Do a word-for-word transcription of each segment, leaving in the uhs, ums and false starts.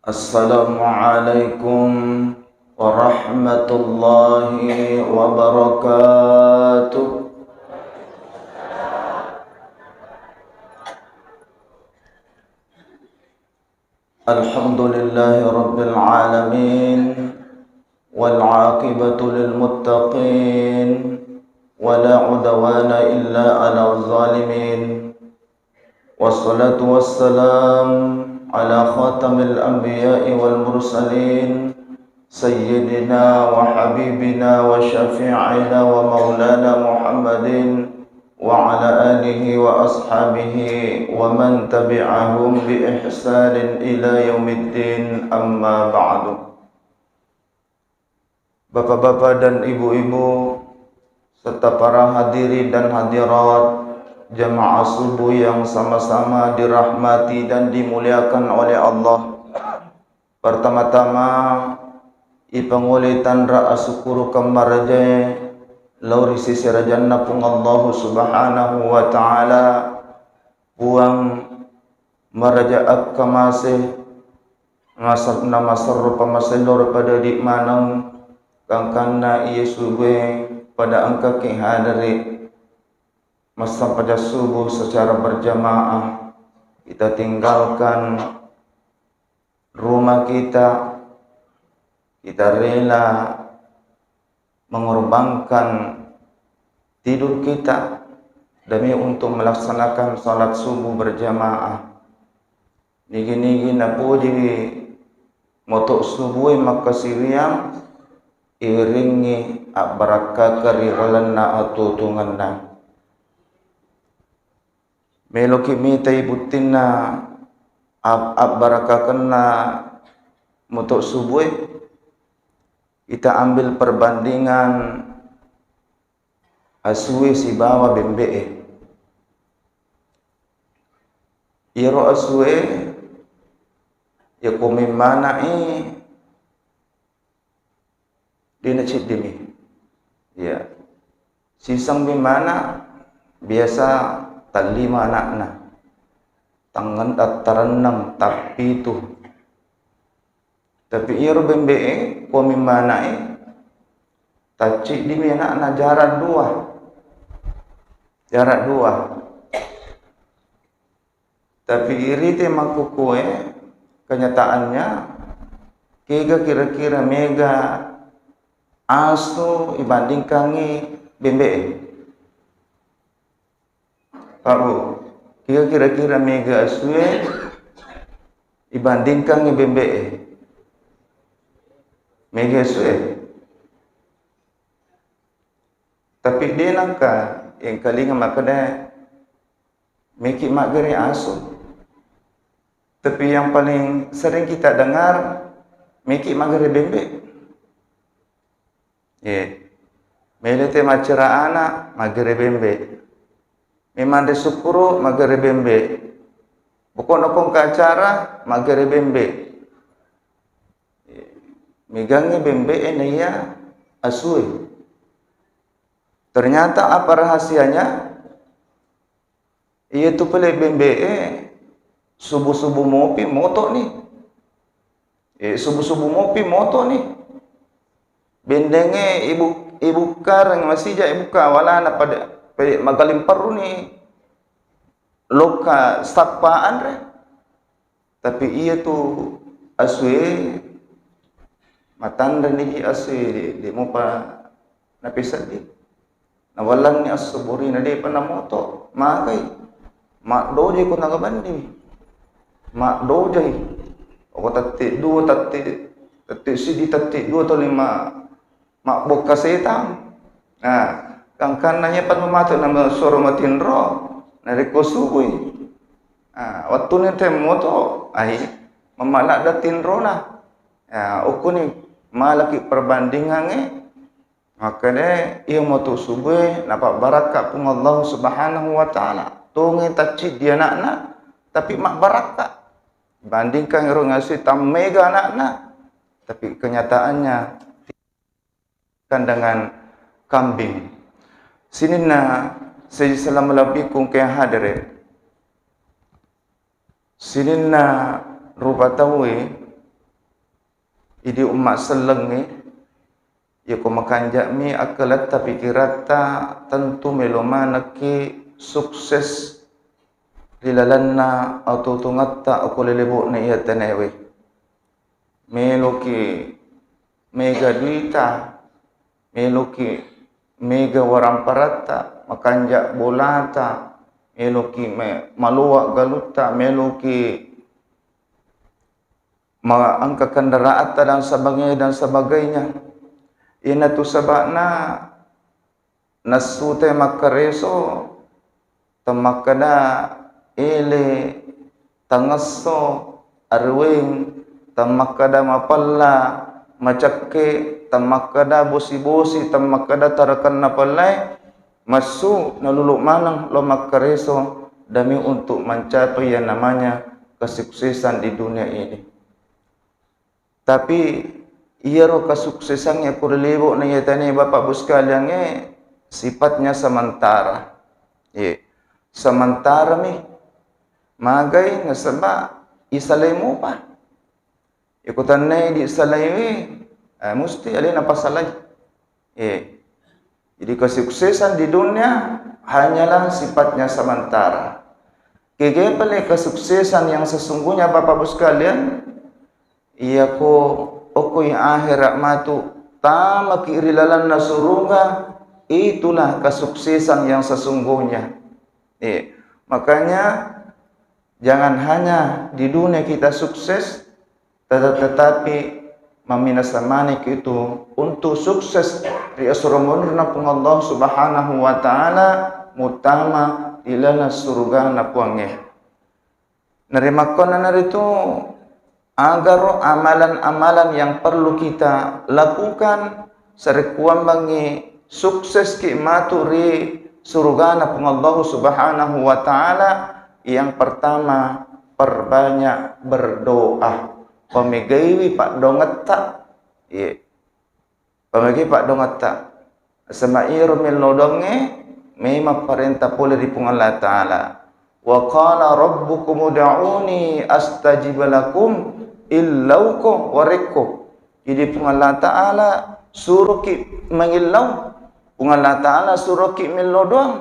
Assalamualaikum warahmatullahi wabarakatuh. Alhamdulillahi rabbil alamin. Wal aqibatu lil muttaqin. Wa la udwana illa ala zalimin. Wassalatu wassalam ala khatamil anbiya'i wal mursalin, sayyidina wa habibina wa syafi'ina wa maulana Muhammadin wa ala alihi wa ashabihi wa man tabi'ahum bi ihsanin ila yaumiddin, amma ba'du. Bapak-bapak dan ibu-ibu, serta para hadirin dan hadirat, jamaah subuh yang sama-sama dirahmati dan dimuliakan oleh Allah. Pertama-tama, ipangole tanra asukkurukeng marajae lao ri sese rajanna Puang Allahu Subhanahu wa Ta'ala. Puang maraja akkamase, masa-, namaserro pamasello pada di maneng, gangkanna iye subue pada engkaki hadere massampajang subuh secara berjamaah. Kita tinggalkan rumah kita, kita rela mengorbankan tidur kita demi untuk melaksanakan salat subuh berjamaah. Nigi-nigi napojiwi moto subue makkasiwiang, iwiringngi abbarakkakeng ri lalenna atuo-tuongenna. Meloki mitai buttinna ab-, abbarakkakenna moto subue, kita ambil perbandingan asue sibawa bembe'e. Iyaro asue, yako memmana'i, dena ciddimi. Iya. Siseng memmana biasa tallima anakna. Tangngen-, tattarenneng, tappitu. Tapi iyaro bembe'e, ko memmana'i, tacciddimi anakna, jarak dua. Jarak dua. Tapi irite makkukue, kenyataannya, kega kira-kira mega asu ibandingkangi bembe'e? Pak Bu, kega kira-kira mega asue ibandingkangi bembe'e? Mega asue. Tapi de nangka engkalinga makkeda meki maggere asu. Tapi yang paling sering kita dengar, meki maggere bembe. Ye. Mele te maccera ana, maggere bembe. Memanre sukkuru, maggere bembe. Pokokna kongka acara, maggere bembe. Ye. Megangngi bembe e naiya asue. Ternyata apa rahasianya? Iyatu pale bembe'e subuh-subuh mopi motoni. Eh, subuh-subuh mopi motoni. Bendenge ibu-, ibukkareng masija ibukka walana pada, pada magalimperruni lokka sappa anre. Tapi iyatu asue, matanre niji asue, de, de mopa napeseddi. Nawallanni asso burina, depa namoto, magai. Maddojai ko nagabanni. Maddojai. Oko tette dua, tette, tette siji, tette dua to lima. Mabbokka setang. Nah, gangkanna iya pa matu na soro matinro, narekko subui. Nah, wettuni te moto, ai, mamalladda tinrona. Ya, ukkuni malaki perbandingangnge, makkeda iya moto subue napabbarakka Puang Allah Subhanahu wa Ta'ala. Tongi tacciddi anakna, tapi mabbarakka. Bandingkan ero ngasui tammega anakna, tapi kenyataannya kandangan kambing. Sininna seji selama lebbi kungke hadere. Sininna rupa tauwe Idi umma sellengnge, yako makanja'mi akkaletta, pikiratta, tentu melo manekki sukses ri lalenna atuo-tuongetta okko lelebo'na iya tanewe. Meloki mega duita, meloki mega waramparatta, makanja bolata, meloki me-, maloa galutta, meloki ma-, engka kendaraatta dan sebagainya, dan sebagainya. Iyanatu saba'na nassutai makkareso, temmakkeda ele, tangesso, aruweng, temmakkeda mapella, macekke, temmakkeda bosi-bosi, temmakkeda tarekenna pellai, massu nalulu maneng lo makkareso demi untuk mencapai yang namanya kesuksesan di dunia ini. Tapi iyaro kesuksesangnge pura lebo'na iya tane, Bapak Ibu sekaliangnge, sifatnya sementara. Ye, sementara mi. Magai nasaba isalai mupa. Iko tannai disalaiwi, eh, musti alena pasalai. Eh, jadi kesuksesan di dunia hanyalah sifatnya sementara. Kege pale kesuksesan yang sesungguhnya, Bapak Ibu sekalian, iyako okoi akhirat matu, tamaki ri lalenna suruga, itulah kesuksesan yang sesungguhnya. Eh, makanya jangan hanya di dunia kita sukses, teta-, tetapi maminasa maneng itu untuk sukses ri asuro monrinna Puang Allah Subhanahu wa Ta'ala, muttama ri laleng surugana Puangnge. Narimakkonanaritu, agaro amalan-amalan yang perlu kita lakukan sarekkuammengngi sukseski matu ri surugana Puang Allah Subhanahu wa Ta'ala, yang pertama, perbanyak berdoa. Pamegaiwi paddongetta. Iye. Pamegaiwi paddongetta. Sema iyaro mello doangnge memang parenta pole ri Puang Allah Ta'ala. Wa qala rabbukum ud'uni astajib lakum, illauko warekko. Jadi Puang Allah Ta'ala suroki mengillau. Puang Allah Ta'ala suroki mello doang.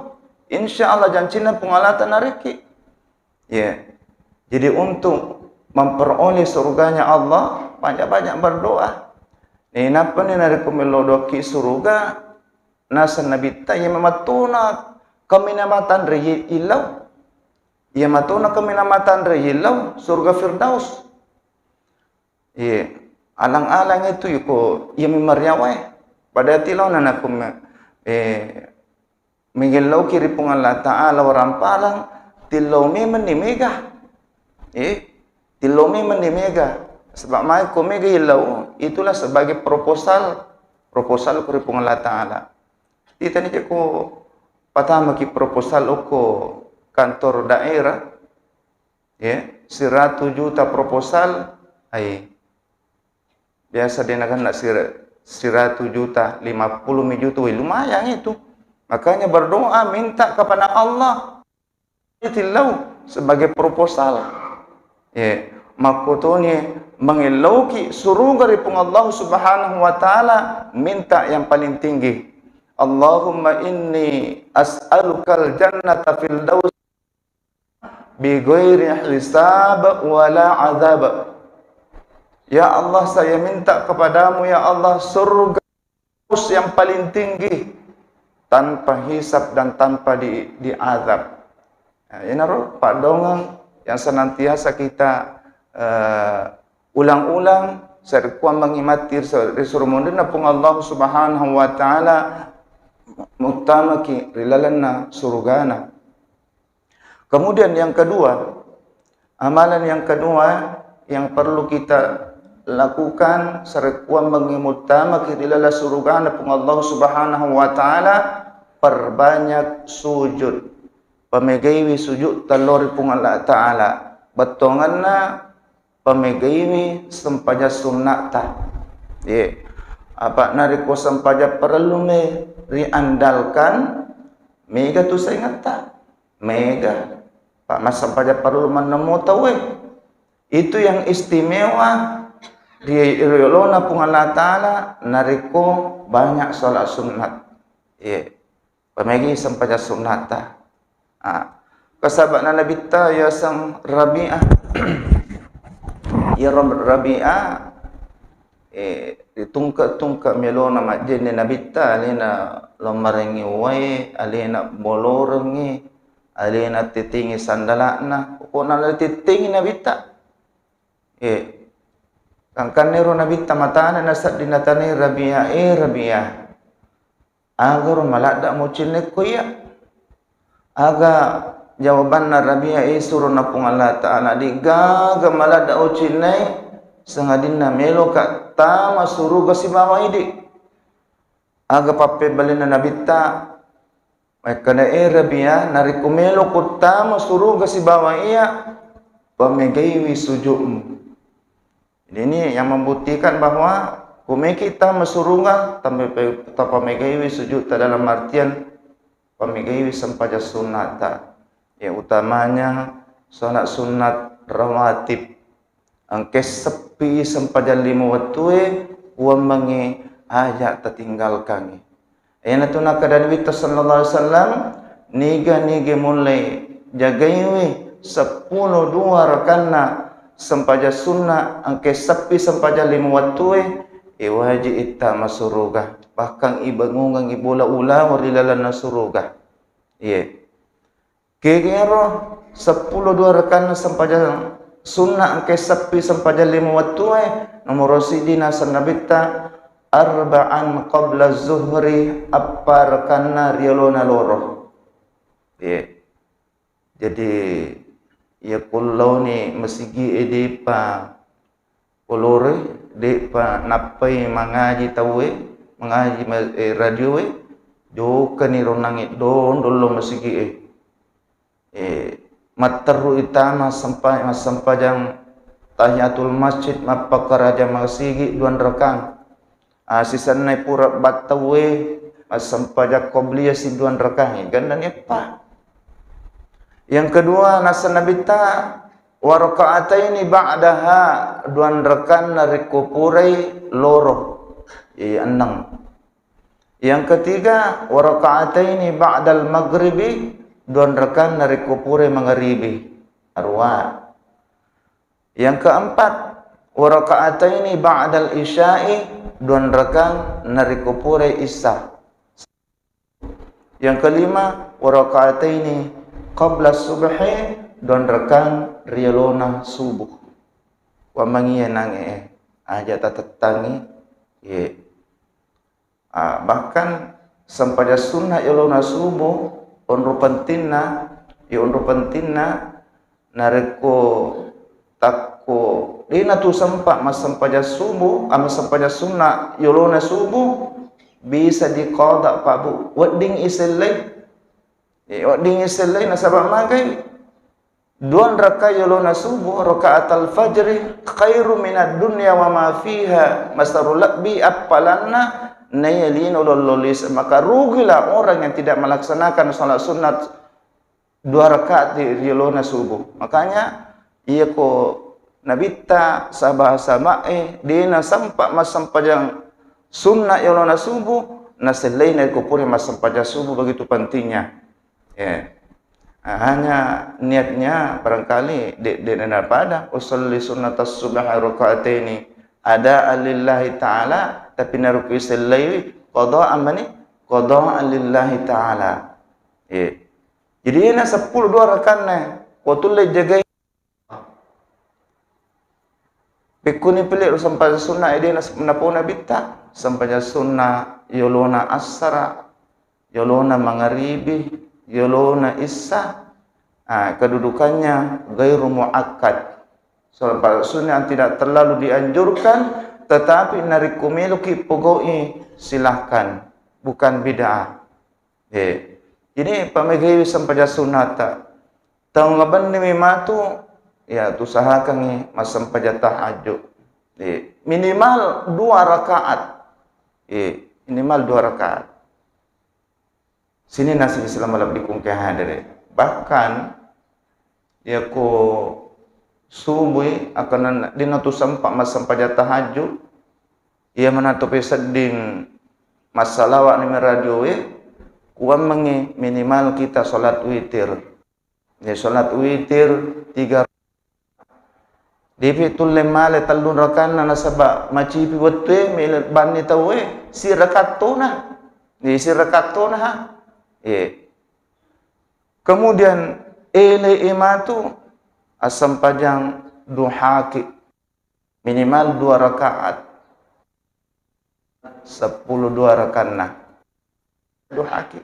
Insya Allah jancinna Puang Allah Ta'ala nariki. Ya. Jadi untuk memperoleh surganya Allah, banyak-banyak berdoa. Nainappa ni narekko mello doakki suruga, naseng Nabitta, iya mattona kaminang matanre illau. Iya mattona kaminang matanre illau, surga Firdaus. Iya, alang-alang itu yuko, iya memariawae. Pada tilauna nakum, eh, megellauki ri Puang Allah Ta'ala waramparang, tillau memenni mega. Eh, tillau memenni mega. Sebab mai ko mega illau, itulah sebagai proposal, proposal ko ri Puang Allah Ta'ala. Titani jeko patamaki proposal okko kantor daerah, ya, siratu juta proposal, ai. Biasa de nakenna sira-, siratu juta, lima puluh mi juta, wih, lumayan itu. Makanya berdoa, minta kepada Allah. Tillau sebagai proposal. Ya, makkotoni mengellauki suruga ri Puang Allah Subhanahu wa Ta'ala, minta yang paling tinggi. Allahumma inni as'alukal jannata firdaus bighairi hisab wala azab. Ya Allah, saya minta kepadamu, ya Allah, surga yang paling tinggi tanpa hisab dan tanpa di, diazab. Nah, inaro paddongeng yang senantiasa kita, eh, ulang-ulang, sarekkuammengngi matti ri su-, ri suro monrinna Puang Allah Subhanahu wa Ta'ala, muttamaki ri lalenna surugana. Kemudian yang kedua, amalan yang kedua yang perlu kita lakukan sarekkuammengngi muttamaki ri laleng surugana Puang Allah Subhanahu wa Ta'ala, perbanyak sujud. Pamegaiwi sujud tellori Puang Allah Ta'ala. Bettuangenna pamegaiwi sempajang sunna'ta. Ye. Apa narekko sempajang parellu me riandalkan, mega tu saingetta. Mega. Pak, massempajang parellu mennemo tauwe. Itu yang istimewa ri, ri yolona Puang Allah Ta'ala narekko banyak sholat sunnat. Iya. Pamegi sempajang sunnata. Ah. Kasaba'na Nabitta yaseng Rabi'ah. Ya Rab-, Rabi'ah, eh, ditungke-tungke melona majjenne Nabitta, alena lomarengi wae, alena bolorengi, alena tetengi sandala'na. Pokokna tettengi Nabitta. Eh, kangkannero Nabitta matana nasedding natanai Rabi'ah, eh, Rabi'ah. Agaro maladda mucinnai ko iya? Aga jawabanna Rabi'ah, eh, surona Puang Allah Ta'ala, de'gaga maladda ucinnai sangadinna meloka tama suruga sibawa idi. Aga pappebbalinna Nabitta, makkeda, eh, Rabi'ah, narekko meloko tama suruga sibawa iya, pamegaiwi sujudmu. Jadi ini yang membuktikan bahwa kumeki tama suruga, tampe-, tapamegaiwi sujudta dalam artian pamegaiwi sempajang sunnata. Ya, utamanya salat sunnat rawatib. Engke seppi sempajang lima wettue, uwammengngi aja tatinggalkangngi. Iyanatu nakkeda Nabitta sallallahu alaihi wasallam, niga-niga mullei jagaiwi seppulo dua rakanna sempajang sunna, engke seppi sempajang lima wettue, e, waji ittama suruga. Bahkan ibangungengngi bola ulaweng ri lalenna suruga. Iye. Kegero seppulo dua rakanna sempajang sunna engke seppi sempajang lima wettue, nomoro siddi naseng Nabitta, arba'an qabla zuhri, eppa rakanna riolona loro. Ye. Jadi, iya kullauni masigi e depa oloroi, de'pa nappai mangaji tauwe, mangaji ma-, eh, radioe, jokkani ronnangnge dondollo masigi'e. Eh, matterru itama sempa-, massempajang tahiyatul masjid, mappakaraja masigi duanrakang. Ah, sisennai pura battauwe, massempajang qobliyah si duanrakang, gandani eppa. Yang kedua, naseng Nabitta, wa raka'ataini ba'daha, duanrakanna rekko purai loro, eh, enneng. Yang ketiga, wa raka'ataini ba'dal maghribi, duanrakanna rekko purai mangaribi, arua. Yang keempat, wa raka'ataini ba'dal isya'i, duanrakang narekko purai isya. Yang kelima, wa raka'ataini qabla subhi, duanrakang riolona subuh. Wammengngi nange, aja tatettangi, ye. Ah, bahkan sempajang sunna yolona subuh, onro pentinna, ya onro pentinna, narekko takko dena tu sempa massempajang subuh, ah, massempajang sunna yolona subuh, bisa diqada, Pak Bu. Wedding isellai. Eh, wedding isellai nasaba magai. Duanrakang yolona subuh, rakaatal fajri, khairu minad dunya wa ma fiha, masero lebbi appalanna naiya lino lollolise. Maka rugilah orang yang tidak melaksanakan salat sunat dua rakaat di yolona subuh. Makanya, iya ko Nabitta, sahaba-sahabae, dena sempa massempajang sunna yolona subuh, nasellai narekko pura massempajang subuh, begitu pentingnya. Ya. Nah, hanya niatnya barangkali de-, de-, de-, pada usalli sunnatas subhi raka'ataini adaan lillahi ta'ala, tapi narekko isellaiwi qadaan mani, qadaan lillahi ta'ala. Ya. Jadi, iyana seppulo dua rakanna, ko tulle jagai. Pekkuni pile ro sempajang sunna e de nas-, napau Nabitta, sempajang sunna yolona assara, yolona mangaribi, yolona issa, ah, kedudukannya gairu muakkad. Sempajang sunna yang tidak terlalu dianjurkan, tetapi narekko meloki pogau'i, silahkan, bukan bid'ah. Eh, jadi pamegaiwi sempajang sunnata. Taung abennimi matu, ya, usahakangngi massempajang tahajud. Eh, minimal dua rakaat. Eh, minimal dua rakaat. Sininna sining Islam malebbiku engka hadere. Bahkan, yako subui, akananna, dina tu sempa massempajang tahajud, iya manatu pe sedding massalawa ni radio e, kuammengi minimal kita salat witir. Ya, salat witir tiga, depi tulle male tellu rakanna nasaba macipi wettue mele banni tauwe sirakattona. Jadi sirakattona ha. Iya. Kemudian ele e matu assempajang duhaki minimal dua rakaat, seppulo dua rakanna duhaki.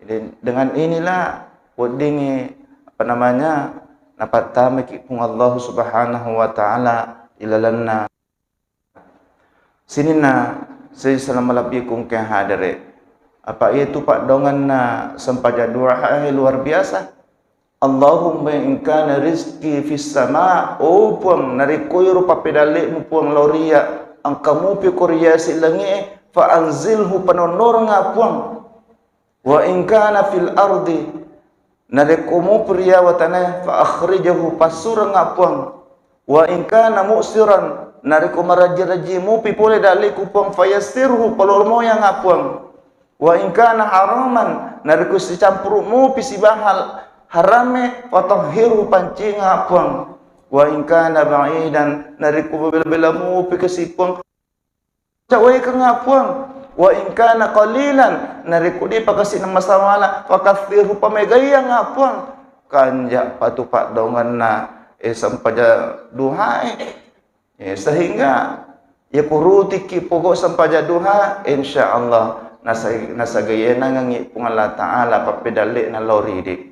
Jadi dengan inilah weddingi apa namanya napattamaki Puang Allah Subhanahu wa Ta'ala ilalanna. Sininna sesala malebbiku engka hadere. Apa itu paddoanganna sempajang duha e luar biasa. Allahumma in kana rizqi fis sama, oh Puang, narekko iyaro pappedalle'mu Puang lao ria, engka mupi ko ri yase langi'e, fa anzilhu, panonnorengnga Puang. Wa in kana fil ardi, narekko mupi ri yawa tanae, fa akhrijahu, passurengnga Puang. Wa in kana mu'siran, narekko marajji-rajji mupi pole dalle'ku Puang, fayassirhu, paloromoyanga Puang. Wa in kana haraman, narekko sicampuru mupi sibawa harame, fatahhirhu, pancinga Puang. Wa in kana ba'idan, narekko bela-bela mupi kasi Puang, cawekanga Puang. Wa in kana qalilan, narekko depa kasi namasawala, fakaththirhu, pamegaianga Puang. Kanja patu paddoanganna, eh, sempajang duhae. Eh, sehingga iya kurutiki pokok sempajang duha, insya Allah nasa-, nasagayenangengngi Puang Allah Ta'ala pappedalle'na lao ridi.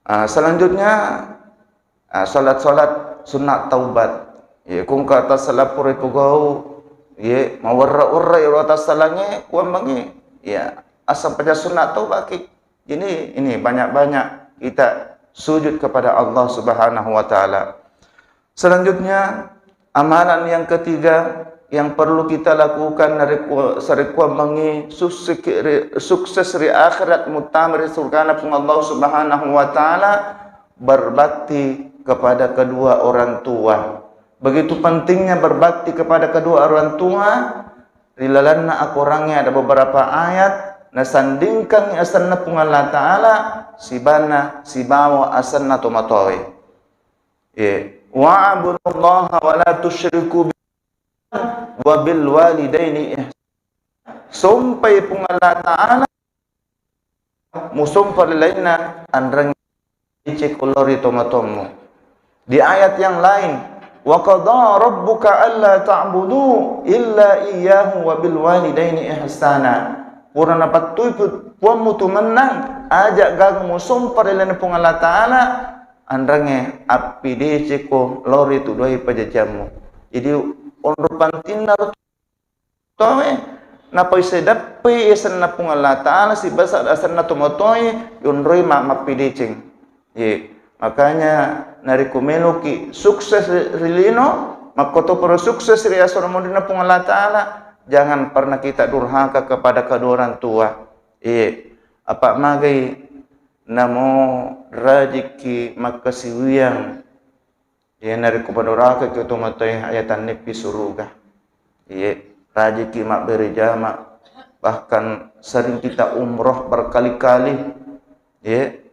Ah, selanjutnya, ah, salat-salat sunat taubat. Iya, kungka tasala pura ipogau, iya, mawerra-werra iro tasalangnge, kuammengi, iya, assempajang sunat taubaki. Jadi ini banyak-banyak kita sujud kepada Allah Subhanahu wa Ta'ala. Selanjutnya, amalan yang ketiga yang perlu kita lakukan narekko, sarekkuammengngi sukses ri, sukses ri akhirat, muttama ri surgana Puang Allah Subhanahu wa Ta'ala, berbakti kepada kedua orang tua. Begitu pentingnya berbakti kepada kedua orang tua, ri lalenna akorangnge ada beberapa ayat nasandingkangngi asenna Puang Allah Ta'ala sibanna sibawa asenna tomatoae. Iya. Wa'budullaha wa la tusyriku bihi wa bil walidaini ihsana. Sompai Puang Allah Ta'ala, musompa ri lainna, anreng deceko lao ri tomatoammu. Di ayat yang lain, wa qada rabbuka alla ta'budu illa iyyahu wa bil walidaini ihsana. Pura napattui pu-, Puammu tu mennang, aja gaga musompa ri lainna Puang Allah Ta'ala, anrengnge appideceko lao ri tu duae pajajiammu. Jadi, onro pantinna ro tauwe, napaisai dappai asenna Puang Allah Ta'ala, sibasa asenna tomatoae, yonroi ma-, mappideceng. Ye, makanya narekko meloki sukses ri, ri lino, makkotoparo sukses ri asoro monrinna Puang Allah Ta'ala, jangan pernah kita durhaka kepada kedua orang tua. Ye, apa magai namo rajikki makkasiwiang, iyanariku madorakaki tomatoae, aja tannippi suruga. Iye, rajiki mabbere jama, bahkan sering kita umroh berkali-kali. Iye,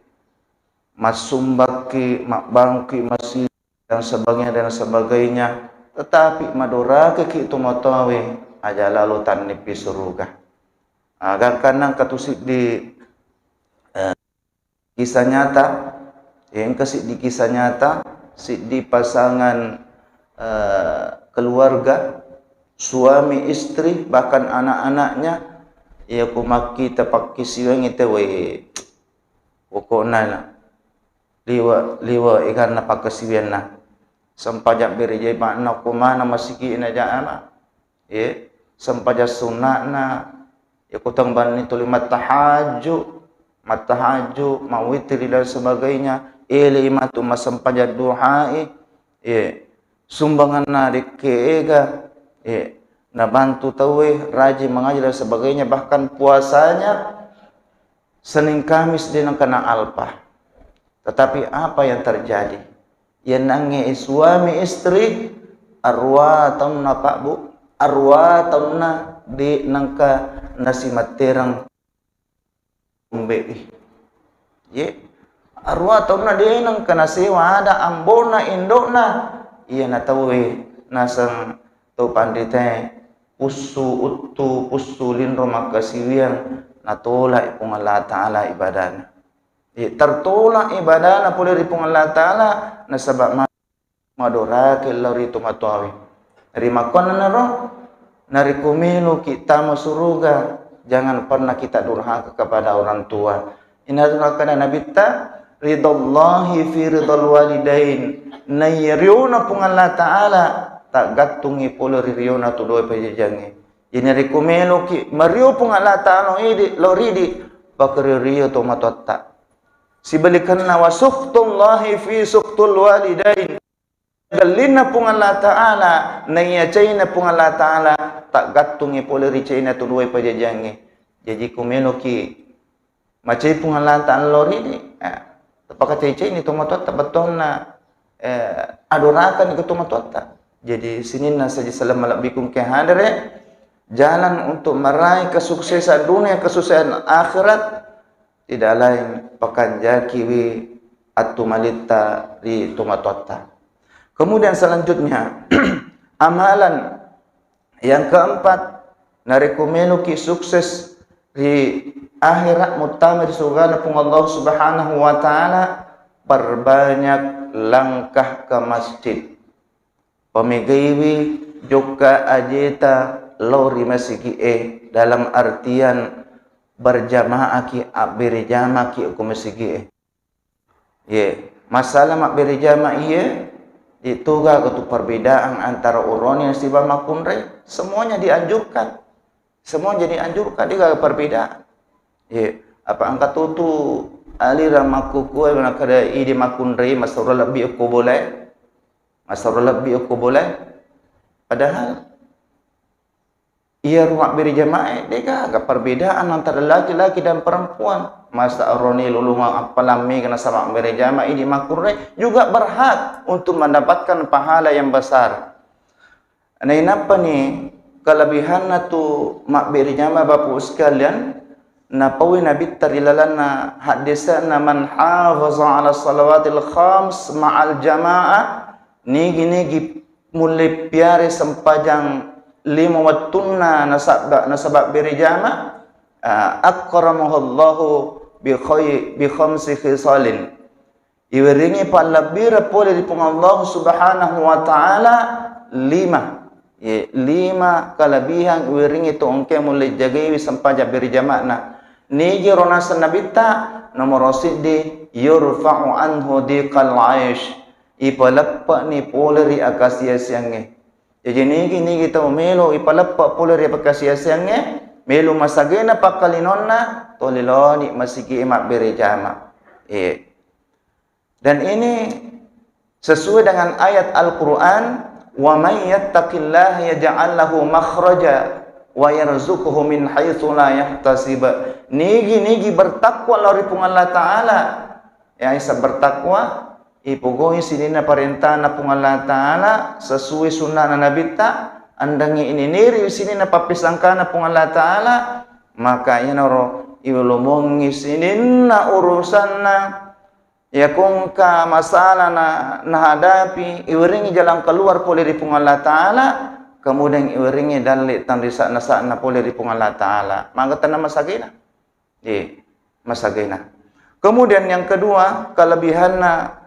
massumbakki, mabbangki masjid dan sebagainya, dan sebagainya. Tetapi madorakaki tomatoae, aja lalo tannippi suruga. Ah, gangkanna engka tu siddi, eh, kisah nyata, ya, engka siddi kisah nyata, siddi pasangan, eh, keluarga, suami istri, bahkan anak-anaknya, iya ku makkita pakkisiwiangngi tauwe, pokokna liwe-, liwe eganna pakkasiwianna. Sempajang bere jama'na ko maneng masigi'na jama. Ye, sempajang sunna'na, ye, ko teng banni tuli mattahajju, mattahajju, mawitiri dan sebagainya, ele matu massempajang duhae, ye, sumbanganna dekke ega, ye, nabantu tauwe, rajin mengaji dan sebagainya, bahkan puasanya Senin Kamis de nengkana alpa. Tetapi apa yang terjadi? Yennangnge suami istri, arua taunna, Pak, Bu, arua taunna de' nengka nasimattereng umbe'i. Ye, arua taunna de' nengka nasewa ada ambona, indokna. Iyana tauwe naseng tau panritae, pussu uttu, pussu linro makkasiwiang, natolak Puang Allah Ta'ala ibadana. Ye, tertolak ibadana pole ri Puang Allah Ta'ala, nasaba ma-, madorake lao ri tomatoawe. Rimakkuannanaro, narekko meloki tama suruga, jangan pernah kita durhaka kepada orang tua. Inatu nakkeda Nabitta, "Ridallahi fi ridal walidain." Naiya riona Puang Allah Ta'ala, taggattungngi pole ri riona tu dua pajajiangnge. Jadi narekko meloki mario Puang Allah Ta'ala idi, lao ridi, pakario-rio tomatoatta. Sibalikanna, "Wa sukhtullahi fi sukhtul walidain." Gellinna Puang Allah Ta'ala, naiya caina Puang Allah Ta'ala, taggattungngi pole ri caina tu dua pajajiangnge. Jaji ko meloki macai Puang Allah Ta'ala lao ridi, eh, tapakacai-caini tomatoatta, bettuanna, eh, adorakani ko tomatoatta. Jadi sininna saja salama lebbiku ke hadere, jalan untuk meraih kesuksesan dunia, kesuksesan akhirat, tidak lain pakanjakiwi attumalitta ri tomatoatta. Kemudian selanjutnya, amalan yang keempat, narekko meloki sukses ri akhirat, muttama ri surgana Puang Allah Subhanahu wa Ta'ala, perbanyak langkah ke masjid. Pamegaiwi jokka ajeta lao ri masigi'e, dalam artian berjamaahki, abbere jamaki ko masigi'e. Ye, masalah mabbere jama iye, itu gaga tu perbedaan antara urone siba makkunrai, semuanya dianjurkan. Semua jadi anjurkan, de' gaga perbedaan. Ye, apa engka tutu aliran makkukue nakkeda idi makkunrai masero lebbi okko bolae. Masero lebbi okko bolae. Padahal iyaro mabbere jamae, de' gaga perbedaan antara laki-laki dan perempuan. Masa oroni lolongeng appalang mega nasaba mabbere jama idi makkunrai, juga berhak untuk mendapatkan pahala yang besar. Nainappani kelebihanna tu mabbere jama, Bapak sekalian, napaui Nabitta ri lalanna haddese'na, "Man hafaza ala salawatil khams ma'al jama'ah," nigi-nigi mulle piare sempajang lima wettunna nasabba-, nasaba bere jama, ah, akramahullahu bi khay-, bi khamsi khisalin. Iweringi pallebbireng pole ri Puang Allah Subhanahu wa Ta'ala lima. Ye, lima kelebihan iweringi to engkae mulle jagaiwi sempajang bere jama'na. Nigi ro naseng Nabitta, nomoro siddi, yurfa'u anhu diqal aish. Ipaleppe'ni pole ri akasiasiangnge. Jaji nigi-nigi tau melo ipaleppe pole ri akasiasiangnge, melo masagena pakkalinonna, toli loni masigi mabbere jama. Eh. Dan ini sesuai dengan ayat Al-Quran, "Wa may yattaqillaha yaj'al lahu makhraja wa yarzuqhu min haitsu la yahtasib." Nigi-nigi bertakwa lao ri Puang Allah Ta'ala, ya, isa bertakwa, ipogau'i sininna parentana Puang Allah Ta'ala, sesuai sunnana Nabitta, andangi ininiri sininna pappisangkana Puang Allah Ta'ala, maka iyanaro iwolomongi sininna urusanna, iya ko engka masalah na, nahadapi, iweringi jalan keluar pole ri Puang Allah Ta'ala, kemudian iweringi dalle tanrisa-, nasa'na pole ri Puang Allah Ta'ala. Mangga tenna masagena. Iya, masagena. Kemudian yang kedua, kelebihanna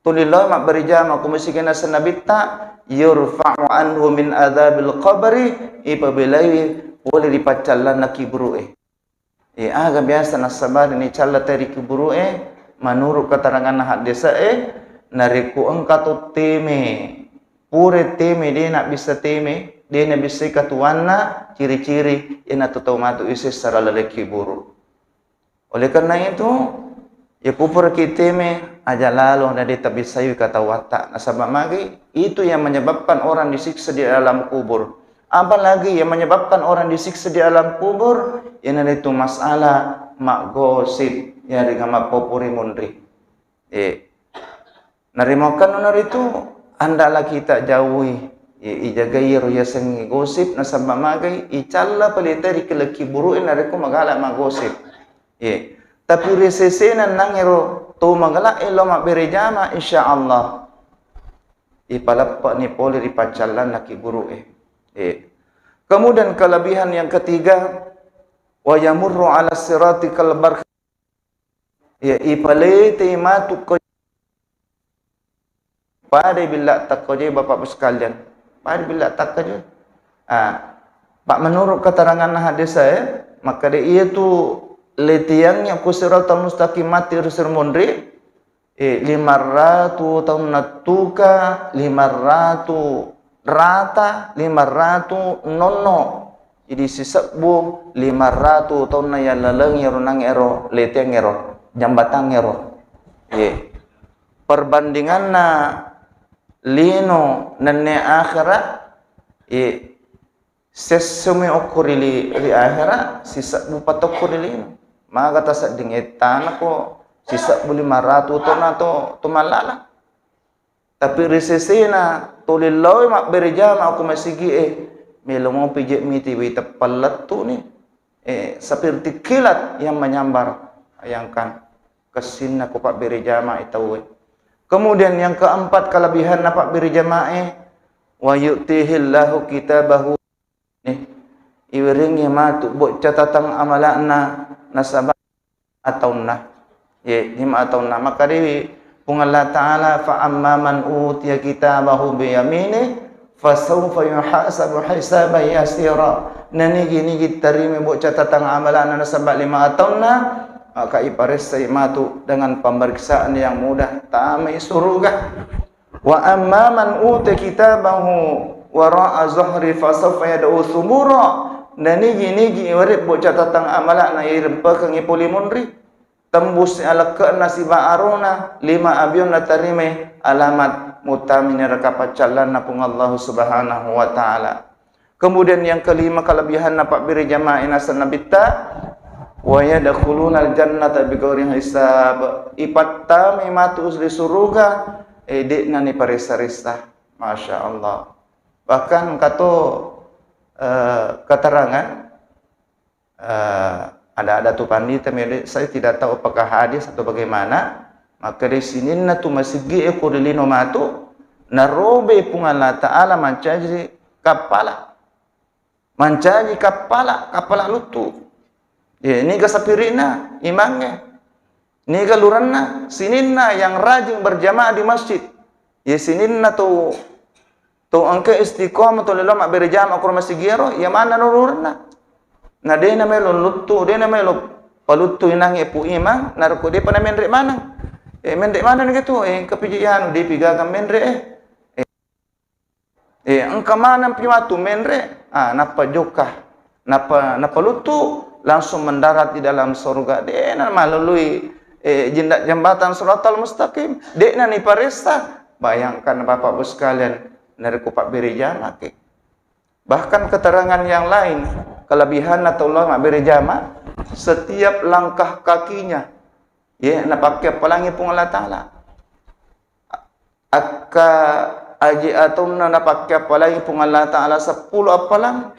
tuli lao mabbere jama ko masigi'na Nabitta, yurfa'u anhu min adzabil qabri, ipabelai pole ri paccallanna kiburu'e. Eh, aga biasa nassabari nicalla tau ri kuburu'e, menurut keteranganna haddese'e, narekko engka to teme, pura teme, de' nabbissa teme, de' nabissai katuanna, ciri-ciri iyanatu tau matu isessa ri laleng kuburu. Oleh karena itu, iya ko puraki teme, aja lalo na de' tabissai katuatta. Nasaba magi, itu yang menyebabkan orang disiksa di alam kubur. Apalagi yang menyebabkan orang disiksa di alam kubur, iyanaritu masalah maggosip, yarega mappopuri munri. Eh, narimaukannu naritu, andaklah kita jauhi. Eh, ijagai ro yasengnge gosip, nasaba magai, icalla palita ri kelekki buru'e narekko magala maggosip. Eh, tapi ri sesena nangero to magala e lo mabbere jama, insya Allah. Ipaleppe'ni pole ri paccallanna ki buru'e. Eh. Kemudian kelebihan yang ketiga, wa yamurru ala sirati kal barq. Ya, ipalete matu ko pada billa takkaje, Bapak Ibu sekalian. Pada billa takkaje. Ah, Pak, menurut keterangan hadis saya, maka de iya tu letiangnya ku siratal mustaqim mati rusir munri, eh, lima ratu taunna tuka, lima ratu rata, lima ratu nonno. Jadi sisebbu lima ratu taunna yallalengi ero nang ero leteng ero, jambatang ero. Ye. Perbandinganna lino nenne akhirat, ye, sessumi okko ri li-, ri akhirat, sisebbu patokko ri lino. Maga tasedding ettana ko sisebbu lima ratu tona to, to mallala. Tapi ri sesena tuli lao mabbere jama ko masigi'e, melo mopi je miti wita pallettu ni. Eh, seperti kilat yang menyambar. Bayangkan, kessinna ko pabbere jama e tauwe. Kemudian yang keempat kelebihanna pabbere jamae, wa yu'tihillahu kitabahu. Nih, iweringi matu bot catatang amala'na nasaba ataunna. Ye, lima ataunna. Maka dewi Puang Allah Ta'ala, fa amma man utiya kitabahu bi yamini, fa sawfa yuhasabu hisaban yasira. Nanigi-nigi tarima bot catatang amala'na nasaba lima ataunna, maka iparessai matu dengan pemeriksaan yang mudah, tamai suruga. Wa amma man uta kitabahu wara'a zahri fasawfa yad'u subura. Nanigi-nigi iwarebbo catatang amala'na irempekengngi pole munri. Tembus alekke'na siba arona, lima abionna tarimai alamat mutami neraka paccallanna Puang Allahu Subhanahu wa Ta'ala. Kemudian yang kelima kelebihanna pabbere jamae naseng Nabitta, wa yadkhulunal jannata bighairi hisab. Ipattamai matu ri suruga, eh, de'na ni paressa-ressa. Masya Allah. Bahkan kato, eh, keterangan, eh, ada-ada tu pandita, saya tidak tahu apakah hadis atau bagaimana, maka di sininna tu masigi e ko ri lino matu, narobe Puang Allah Ta'ala mancaji kappala. Mancaji kappala, kappala luttu. Ye, niga sapiri'na, imangnge. Niga lurenna, sininna yang rajin berjamaah di masjid. Ye, sininna tu, tu engka istiqomah tu lelo mabbere jamaah ko ro masigi ero, iya manna no lurenna. Na de na melo luttu, de na melo paluttu inangnge pu imang, narekko depa na menre maneng. Eh, menre maneng gitu, eh, engka piji anu, depi gaga menre, eh. Eh, engka maneng pi matu menre, ah, nappa jokka, nappa, nappa luttu, langsung mendarat di dalam surga. De na malalui, eh, jinda-, jembatan Siratal Mustaqim, de na ni paressa. Bayangkan Bapak Ibu sekalian, narekko pabbere jamaki. Bahkan keterangan yang lain, kelebihan atau Allah mabbere jama, setiap langkah kakinya, ye, napakkeappalangi Puang Allah Ta'ala. Akka aji ataunna napakkeappalangi Puang Allah Ta'ala seppulo appalang,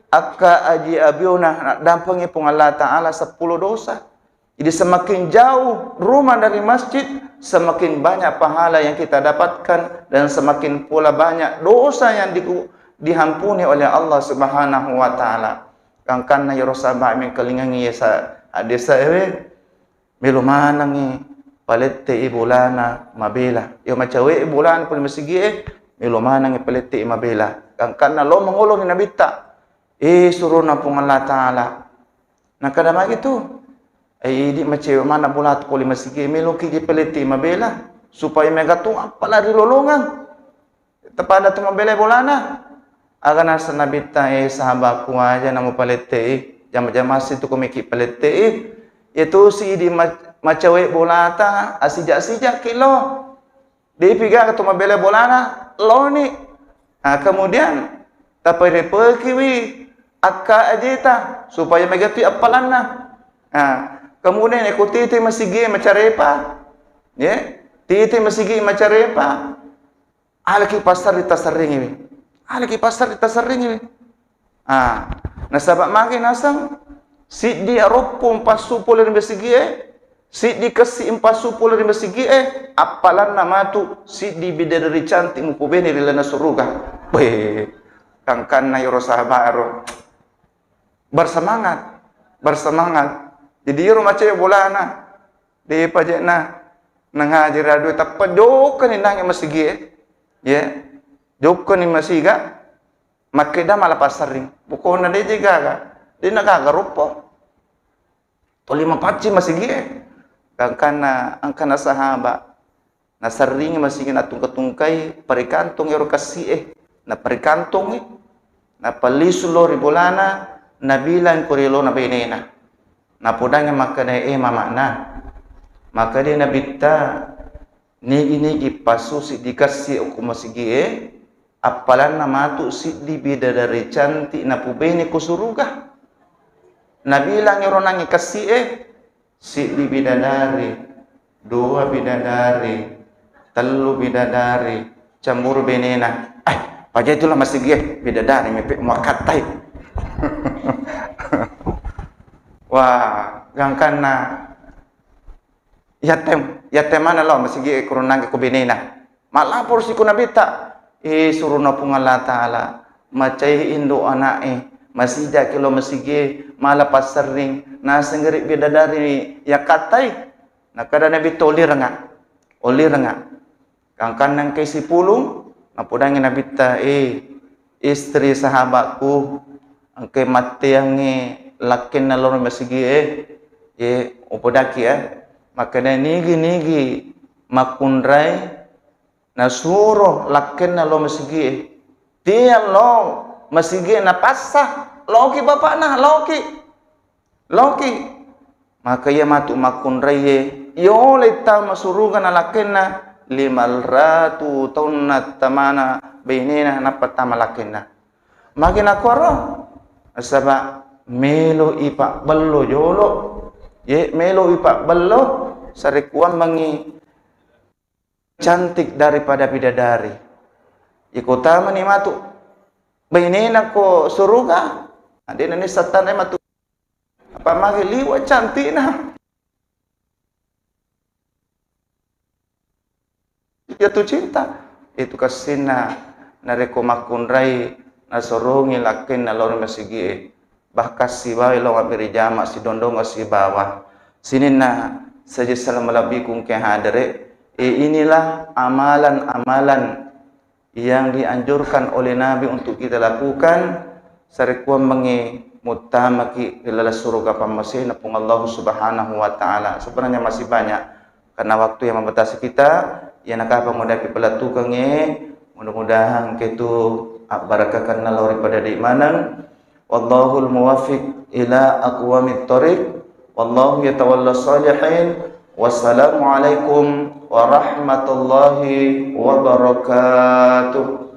akka aji abiona naddampengi Puang Allah Ta'ala seppulo dosa. Jadi semakin jauh rumah dari masjid, semakin banyak pahala yang kita dapatkan dan semakin pula banyak dosa yang di-, diampuni oleh Allah Subhanahu wa Ta'ala. Gangkanna iyaro sahabat mengkalingangi hadis ewe, melo manengngi palette'i bolana mabela. Iyo macawe'i bolana pole masigi'e, melo manengngi palette'i mabela. Gangkanna lo mangolo ri Nabitta, eh, surona Puang Allah Ta'ala. Nakkeda magi tu, eh, idi macewe maneng bolata pole masigi'e, meloki dipalette'i mabela, supaya mega tu appala ri lolongeng. Tepada tu mabela bolana. Aga naseng Nabitta, eh, sahabatku, aja namupalette'i, jama-jamasi tu komiki palette'i. Iyatu si idi ma-, macawe bolata, asija-sijaki lo. Depi gaga tu mabela bolana, loni. Nah, kemudian taparepekiwi akka ajeta supaya megatui appalanna. Nah, kemudian ikuti tu masigi macarepa. Ye, Titi masigi macarepa, alaki pasar ditaserringiwi. Alaki pasar ditaserringiwi. Ah, nasaba magi naseng siddi aroppo mpassu pole ri masigie, siddi kessi mpassu pole ri masigie, appalanna matu siddi bidadari cantik mupubene ri lana suruga. Weh, kangkanna iro sahabat ro. Bersemangat, bersemangat. Jadi iro mace bolana, de paje'na nangaji radue tappa jokkani nange masigie. Ye. Jokkani masiga, makkeda mala passerring. Pokona de je gaga. De na gaga roppo. Toli mapacci masigie. Gangkanna angkana sahaba. Naserringi masigie natungka-tungkai, parikantongi ero kassi'e. Naparikantongi, napallisu lo ri bolana, nabilang ko ri lona benena. Napodangi makkeda, "Eh, mama'na." Makkeda nabitta, "Nigi-nigi passu siddi kassi okko masigie, appalanna matu siddi bidadari cantik napubene ko suruga." Nabilang ero nangi kassi'e, siddi bidadari, dua bidadari, tellu bidadari, cemburu benena. Eh, paja itu lah masigie, bidadari mepe muakattai. Wah, gangkanna yatem, yatem mana lo masigie kurunangge ko benena. Malapor si ku nabitta, eh, suruna Puang Allah Ta'ala, macai indo ana'e, masijaki lo masigie, mala passerring, nasenggeri bidadari yakattai. Nakada nabitta, "Olirenga, olirenga." Gangkanna engkai sipulung, napodangi nabitta, "Eh, istri sahabatku, engkai matteangngi lakkenna loro masigie, eh, upodaki ya." Makkeda, "Nigi-nigi makkunrai nasuro lakkenna lo masigie, tiang lo masigie napassa, loki bapakna, loki." Loki. Maka iya matu makkunraie, yolai tama suruga na lakkenna, lima ratu taunna tamana bainena nappa tama lakkenna. Magi nakuaro? Nasaba melo ipabbello jolo. Ye, melo ipabbello, sarekkuammengngi cantik daripada bidadari. Iko tamani matu bainena ko suruga, adena ni satana matu. Apa magi liwa cantikna. Jatuh cinta. Itu kassinna narekko makkunrai nasorongi lakkenna lao ri masigie. Bahkan sibawa lao mabbere jama sidondong sibawa. Sininna saja salam malebbiku engka hadere. Eh, inilah amalan-amalan yang dianjurkan oleh Nabi untuk kita lakukan, sarekkuammengngi muttamaki ri laleng suruga pammasena Puang Allah Subhanahu wa Ta'ala. Sebenarnya masih banyak, karena waktu yang membatasi kita, ya nakapa mudapi pelatukangnge, mudah-mudahan engka itu abbarakakanna lao ri pada di maneng. Wallahul muwaffiq ila aqwamit thoriq. Wallahu yatawalla shalihin. Wassalamualaikum warahmatullahi wabarakatuh.